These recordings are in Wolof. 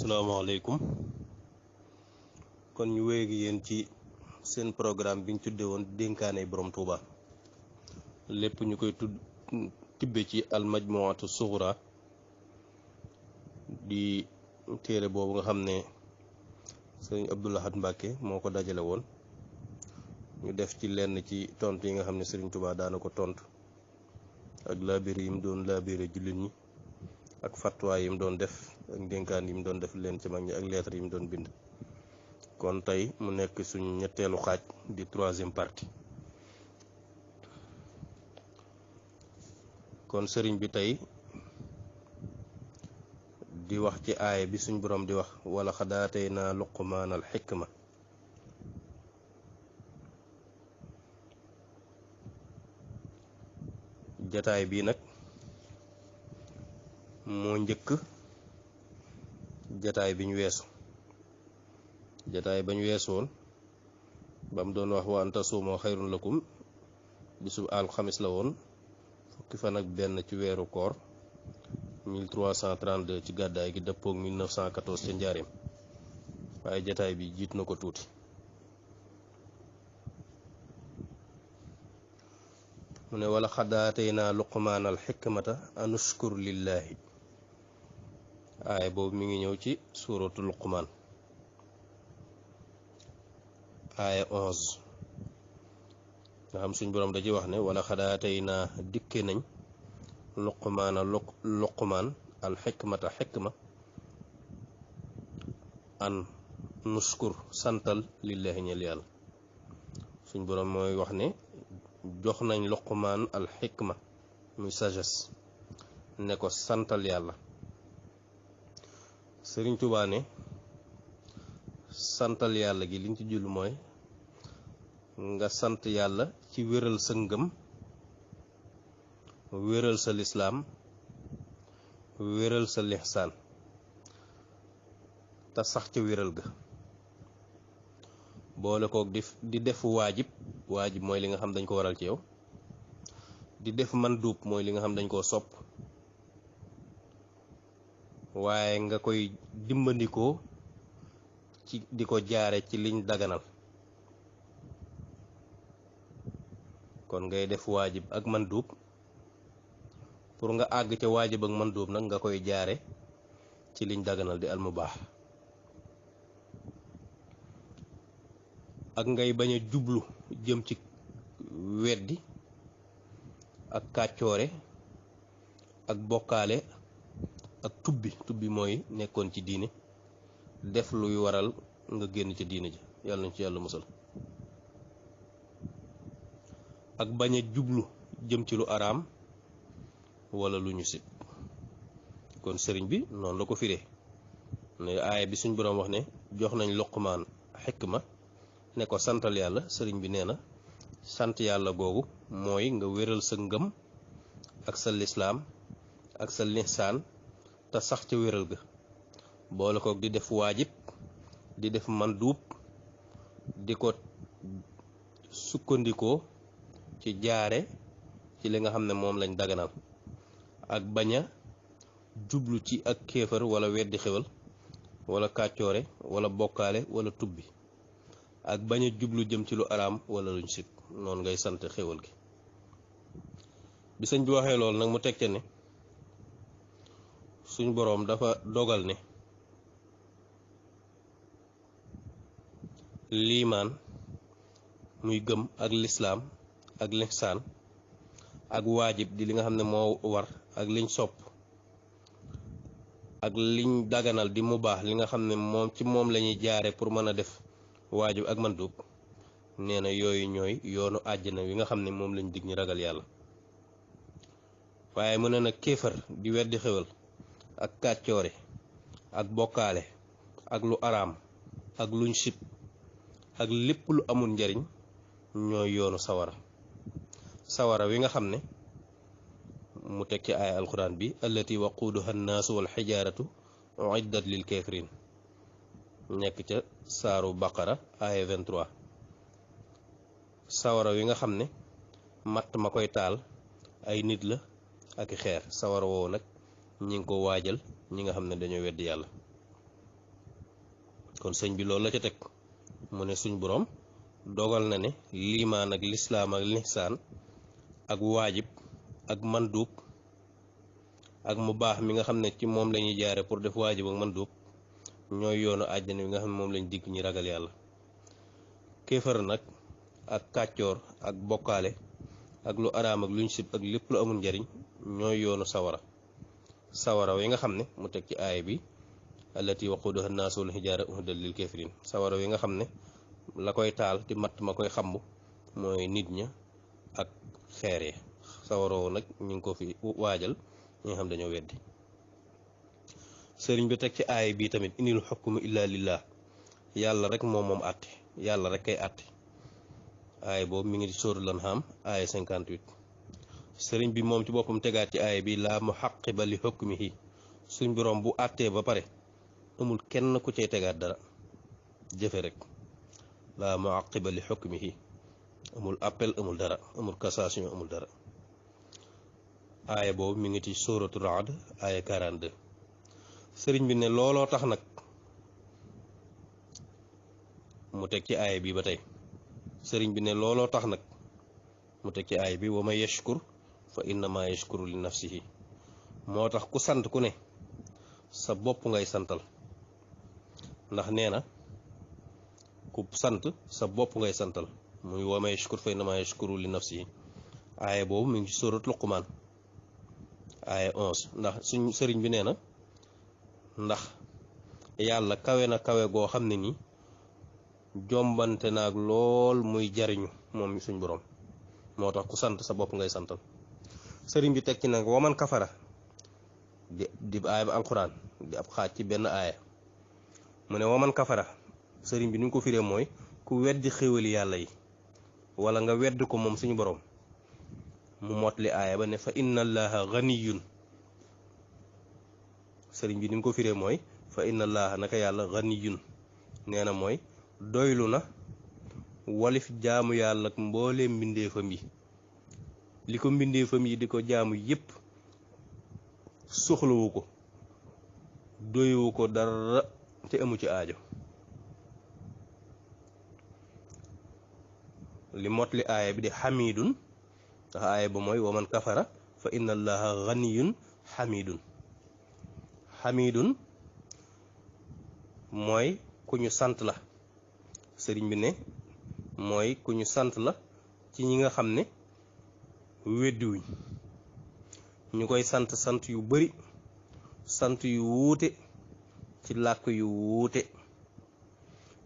asalaamaaleykum kon ñu wéy ak yéen ci seen programme bi ñu tudde woon dénkaane borom Touba lépp ñu koy tibbe ci almajmuatu sughra di téere boobu nga xam ne sëriñ Abdou Lahad Mbacke moo ko dajale woon ñu def ci lenn ci tontu yi nga xam ne sëriñ Touba daana ko tontu ak laabire yi mu doon laabire jullit ñi ak fatwa yi mu doon def ak dénkaan yi mu doon def leen ci mag ñi ak lettre yi mu doon bind. kon tey mu nekk suñu ñetteelu xaaj di troisième partie. kon sëriñ bi tey di wax ci aaya bi suñ borom di wax wala xadaatay naa luqmaanal xikma. jataay bii nag moo njëkk jataay bi ñu weesu jataay ba ñu weesu woon ba mu doon wax wa anta suumoo xayrun lakum bisu alxamis la woon fukki fan ak benn ci weeru koor 1332 ci gàddaay gi dëppook 1914 ca njaareem waaye jataay bi jiit na ko tuuti. mu ne wala xadaatay naa luqmaanal xikmata anushkur lillahi aaya boobu mi ngi ñëw ci suuratu luqmaan aaya 11 nga xam suñ boroom da ci wax ne wala xadaatay naa dikke nañ luqmaan al xikmata xikma an nushkur santal lillahi ñel yàlla suñ boroom mooy wax ne jox nañ luqmaan al xikma muy sagesse ne ko santal yàlla. Sëriñ Tuubaa ne santal yàlla gi liñ ci jul mooy nga sant yàlla ci wéral sa ngëm, wéral sa lislaam, wéral sa lixsaan te sax ca wéral ga boole kook di def waajib mooy li nga xam dañ ko waral ci yow, di def manduub mooy li nga xam dañ koo sopp, waaye nga koy dimbandikoo ci di ko jaare ci liñ daganal. kon ngay def waajib ak manduub pour nga àgg ca waajib ak manduub nag nga koy jaare ci liñ daganal di almubaax. ak ngay bañ a jublu jëm ci weddi ak kàccoore ak bokkaale ak tubbi mooy nekkoon ci diine def luy waral nga génn ci diine ji yàlla nañ ci yàlla musal. ak bañ a jublu jëm ci lu araam wala lu ñu sit. kon sëriñ bi noonu la ko firee ne aaya bi suñ boroom wax ne jox nañ luqmaan xikma ne ko santal yàlla. sëriñ bi nee na sant yàlla googu mooy nga wéral sa ngëm ak sa lislaam ak sa lihsaan te sax ca wéral ga boole kook di def waajib di def manduub di ko sukkandikoo ci jaare ci li nga xam ne moom lañ daganal ak bañ a jublu ci ak kéefër wala weddi xewal wala kàccoore wala bokkaale wala tubbi ak bañ a jublu jëm ci lu araam wala luñ sit. noonu ngay sant xéwal gi. bi sëñ bi waxee loolu nag mu teg ca ne suñ boroom dafa dogal ne liimaan muy gëm ak lislaam ak lihsaan ak waajib di li nga xam ne moo war ak liñ sopp ak liñ daganal di mu baax li nga xam ne moom ci moom lañuy jaare pour mën a def waajib ak mandub nee na yooyu ñooy yoonu àjjana wi nga xam ne moom lañ dig ñi ragal yàlla. waaye mu ne nag kéefar di weddi xewal ak kàccoore ak bokkaale ak lu araam ak luñ sib ak lépp lu amul njariñ ñooy yoonu sawara wi nga xam ne mu teg ci aaya alquran bi allati waquuduha annaasu wal xijaaratu uiddat lil kafirin nekk ca saaru baqara aaya 23. sawara wi nga xam ne matt ma koy taal ay nit la ak xeer. sawara woowu nag ñi ngi ko waajal ñi nga xam ne dañoo weddi yàlla. kon sëñ bi loolu la ca teg mu ne suñ borom dogal na ne liimaan ak lislaam ak lihsaan ak waajib ak mandub ak mu baax mi nga xam ne ci moom la ñuy jaare pour def waajib ak mandub ñooy yoonu àjjana bi nga xam ne moom lañ digg ñi ragal yàlla. kéefar nag ak kàccoor ak bokkaale ak lu araam ak luñ sib ak lépp lu amul njariñ ñooy yoonu sawara wi nga xam ne mu teg ci aaya bi allati waquduha annaasu wal hijaara u'iddat lil kaafiriin sawara wi nga xam ne la koy taal di matt ma koy xamb mooy nit ña ak xeer ya sawaroo nag ñu ngi ko fi waajal ñi nga xam dañoo weddi. sëriñ bi teg ci aaya bi tamit inil hukmu illa lillah yàlla rek moom àtte yàlla rek kay àtte aaya boobu mi ngi di sóoratul An'aam aaya 58. sëriñ bi moom ci boppam tegaat ci aaya bi laa muhaqqiba li hukmihi suñ borom bu àttee ba pare amul kenn ku cay tegaat dara jëfe rek laa muhaqqiba li hukmihi amul appel amul dara amul cassation amul dara. aaya boobu mi ngi ci sóoratul Ra'd aaya 42. sëriñ bi ne looloo tax nag mu teg ci aaya bi ba tey sëriñ bi ne looloo tax nag mu teg ci aaya bi wa man yashkur fa innama yashkuru li nafsihi moo tax ku sant ku ne sa bopp ngay santal ndax nee na ku sant sa bopp ngay santal muy wa man yashkur fa innama yashkuru li nafsihi aaya boobu mi ngi ci sóorat Luqmaan aaya 11. ndax suñ sëriñ bi nee na ndax yàlla kawe na kawe goo xam ne ni jombante naag lool muy jariñu moom suñ borom moo tax ku sant sa bopp ngay santal. sëriñ bi teg ci nag waman kafara di aaya ba alquran di ab xaaj ci benn aaya mu ne waman kafara sëriñ bi ni ñu ko firee mooy ku weddi xéwali yàlla yi wala nga wedd ko moom suñu borom mu motli aaya ba ne fa inna allaha ganiyun sëriñ bi ni mu ko firee mooy fa inna allaha naka yàlla ganiyun nee na mooy doylu na walif jaamu yàlla ak mbooleem mbindeefam yi li ko mbindeefam yi di ko jaamu yépp soxlawu ko doywu ko dara te amu ci aajo. li motli aaya bi di xamidun ndax aaya ba mooy waman kafara fa inna allaha ganiyun xamidun mooy ku ñu sant la sëriñ bi ne mooy ku ñu sant la ci ñi nga xam ne weddiwuñ ñu koy sant yu bari sant yu wuute ci làkk yu wuute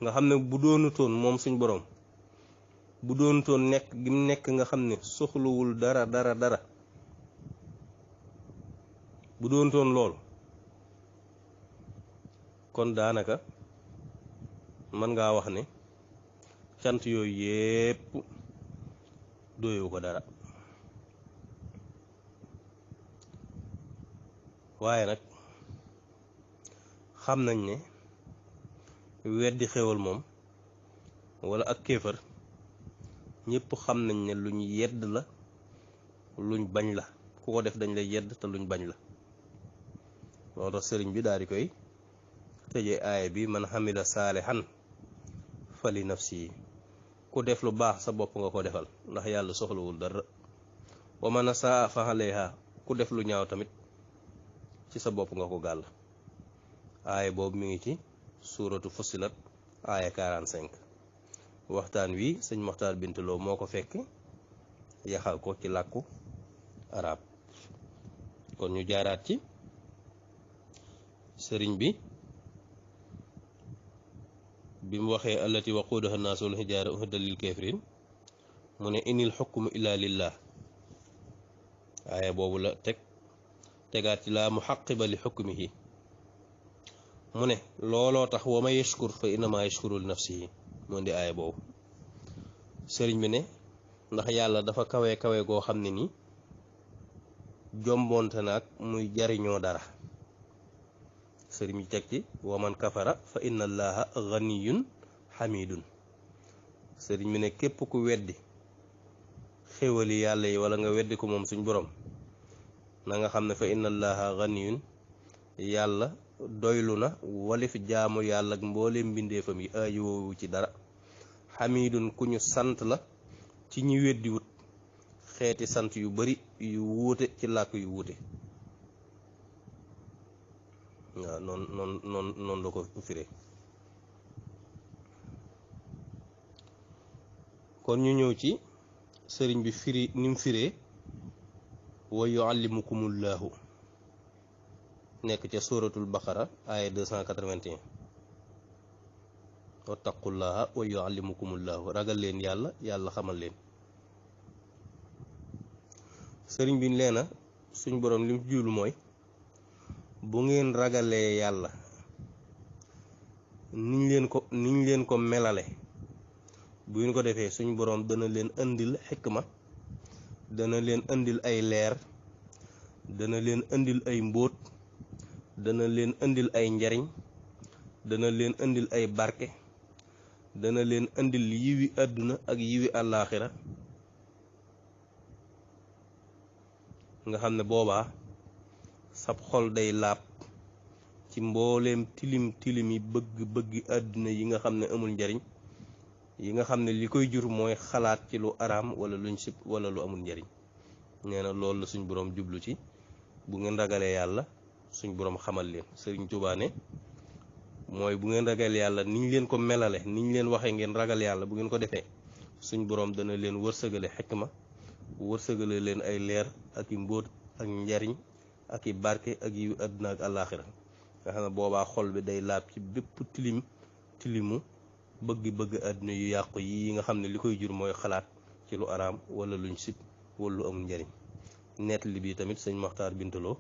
nga xam ne bu doonutoon moom suñ boroom bu doonutoon nekk gi mu nekk nga xam ne soxlawul dara bu doonutoon loolu kon daanaka mën ngaa wax ne cant yooyu yépp doyu ko dara waaye nag xam nañ ne weddi xewal moom wala ak kéefër ñépp xam nañ ne luñ yedd la luñ bañ la ku ko def dañ lay yedd te luñ bañ la moo tax sëriñ bi daal di koy tëjee aaya bi man xamila saalihan fali nafsi ku def lu baax sa bopp nga ko defal ndax yàlla soxlawul dara wa man asaa fa alayha ku def lu ñaaw tamit ci sa bopp nga ko gàll. aaya boobu mi ngi ci suuratu Fussilat aaya 45. waxtaan wi sëñ Moxtaar Binta Lo moo ko fekk yaxal ko ci làkku arab kon ñu jaaraat ci sëriñ bi mu waxee allati waquuduha nnaasu wal hijaara u'iddat lil kaafiriin mu ne inil hukmu illa lillah aaya boobu la tegaat ci laa muhaqqiba li hukmihi mu ne looloo tax wa man yashkur fa innama yashkuru li nafsihi moo di aaya boobu sëriñ bi ne ndax yàlla dafa kawe goo xam ne ni jomboonte naag muy jariñoo dara sëriñ bi teg ci wa man kafara fa inna allaha ganiyun xamidun sëriñ bi ne képp ku weddi xéwali yàlla yi wala nga weddi ko moom suñ borom na nga xam ne fa inna allaha ganiyun yàlla doylu na walif jaamu yàlla ak mbooleem mbindeefam yi aajowoowu ci dara xamidun ku ñu sant la ci ñi weddiwut xeeti sant yu bari yu wuute ci làkk yu wuute waaw noonu la ko firee. kon ñu ñëw ci sëriñ bi firi ni mu firee wa yuallimukumullaahu nekk ca suratul baqara aaya 281 wattaqullaha wa yuallimukumullaahu ragal leen yàlla yàlla xamal leen. sëriñ bi nee na suñ boroom li mu jublu mooy bu ngeen ragalee yàlla niñ leen ko melale bu ngeen ko defee suñ boroom dana leen indil xikma, dana leen indil ay leer, dana leen indil ay mbóot, dana leen indil ay njariñ, dana leen indil ay barke, dana leen indil yiwi àdduna ak yiwi àllaaxira nga xam ne boobaa sab xol day laab ci mbooleem tilim yi bëgg àdduna yi nga xam ne amul njariñ, yi nga xam ne li koy jur mooy xalaat ci lu araam wala luñ sib wala lu amul njariñ. nee na loolu la suñ boroom jublu ci bu ngeen ragalee yàlla suñ boroom xamal leen. Sëriñ Tuubaa ne mooy bu ngeen ragal yàlla niñ leen ko melale niñ leen waxee ngeen ragal yàlla bu ngeen ko defee suñ boroom dana leen wërsëgale xikma, wërsëgale leen ay leer ak i mbóot ak njariñ ak i barke ak yu àdduna ak àllaaxira nga xam ne boobaa xol bi day laab ci bépp tilimu bëgg àdduna yu yàqu yi nga xam ne li koy jur mooy xalaat ci lu araam wala luñ sib wala lu amul njariñ. nett li bi tamit sëñ Maxtaar Bintaloo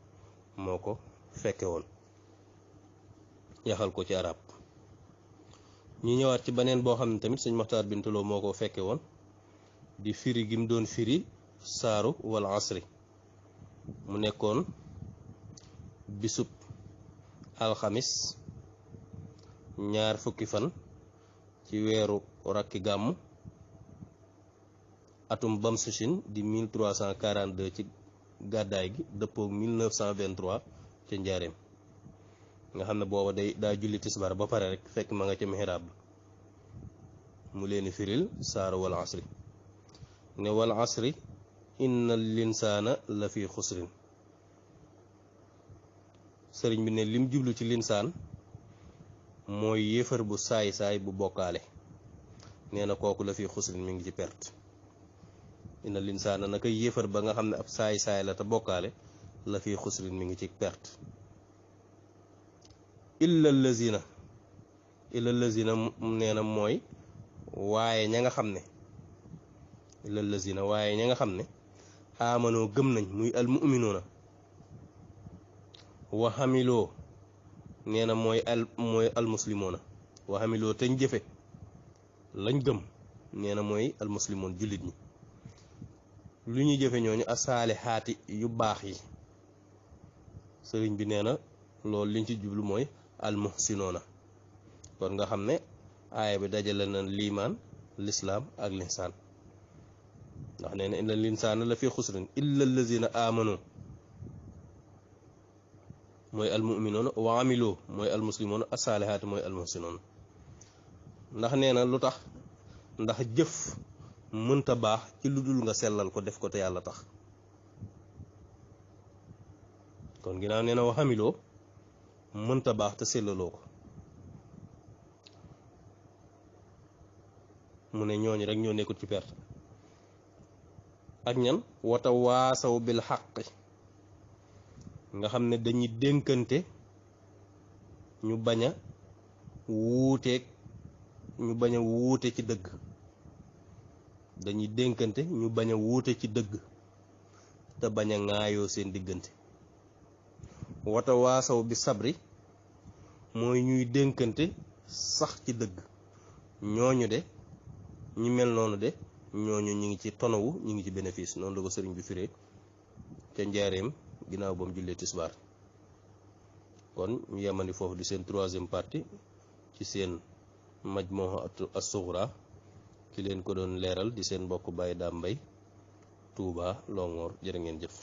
moo ko fekke woon yaxal ko ci arab. ñu ñëwaat ci beneen boo xam ne tamit sëñ Maxtaar Bintaloo moo ko fekke woon di firi gi mu doon firi saaru wal asri mu nekkoon bisub alxamis 20 fan ci weeru rakki gàmm atum bamsachin di 1342 ci gàddaay gi dëppoog 1923 ca njaareem nga xam ne booba daa julli tisbaar ba pare rek fekk ma nga ca mihrab mu leeni firil saaru wal asri ne wal asri innal linsaana la fi xusrin. sëriñ bi ne lim jublu ci linsaan mooy yéefar bu saay-saay bu bokkaale nee na kooku la fi xusrin mi ngi ci perte. innal linsaana naka yéefar ba nga xam ne ab saay-saay la te bokkaale la fi xusrin mi ngi ci perte. illa lazina nee na mooy waaye ña nga xam ne illa lazina waaye ña nga xam ne amanoo gëm nañ muy almuminuuna wa xamiloo nee na mooy almuslimoona wa xamiloo teñ jëfe lañ gëm nee na mooy almuslimoon jullit ñi lu ñuy jëfe ñooñu asaalixaati yu baax yi. sëriñ bi nee na loolu liñ ci jublu mooy almuhsinoona kon nga xam ne aaya bi dajale na liimaan lislaam ak linsaan ndax nee na inna linsaana la fi xusrin illa allazina amanu mooy almuminoona wa amiloo mooy almuslimoona asaalihaati mooy almuhsinoona. ndax nee na lu tax ndax jëf mënta baax ci lu dul nga sellal ko def ko te yàlla tax. kon ginnaaw nee na wa amiloo mënta baax te sellaloo ko mu ne ñooñu rek ñoo nekkut ci perte. ak ñan wata waasaw bil xaqi nga xam ne dañuy dénkante ñu bañ a wuute ci dëgg. dañuy dénkante ñu bañ a wuute ci dëgg te bañ a ŋaayoo seen diggante. wata waasaw bi sabri mooy ñuy dénkante sax ci dëgg. ñooñu de ñi mel noonu de ñooñu ñu ngi ci tonawu ñu ngi ci bénéfice. noonu la ko sëriñ bi firee ca njaareem ginnaaw ba mu jullee tisbaar. kon ñu yemandi foofu di seen 3e partie ci seen majmuha as-sughra ki leen ko doon leeral di seen mbokk Baye Dame Mbaye Touba Longhor jërë ngeen jëf.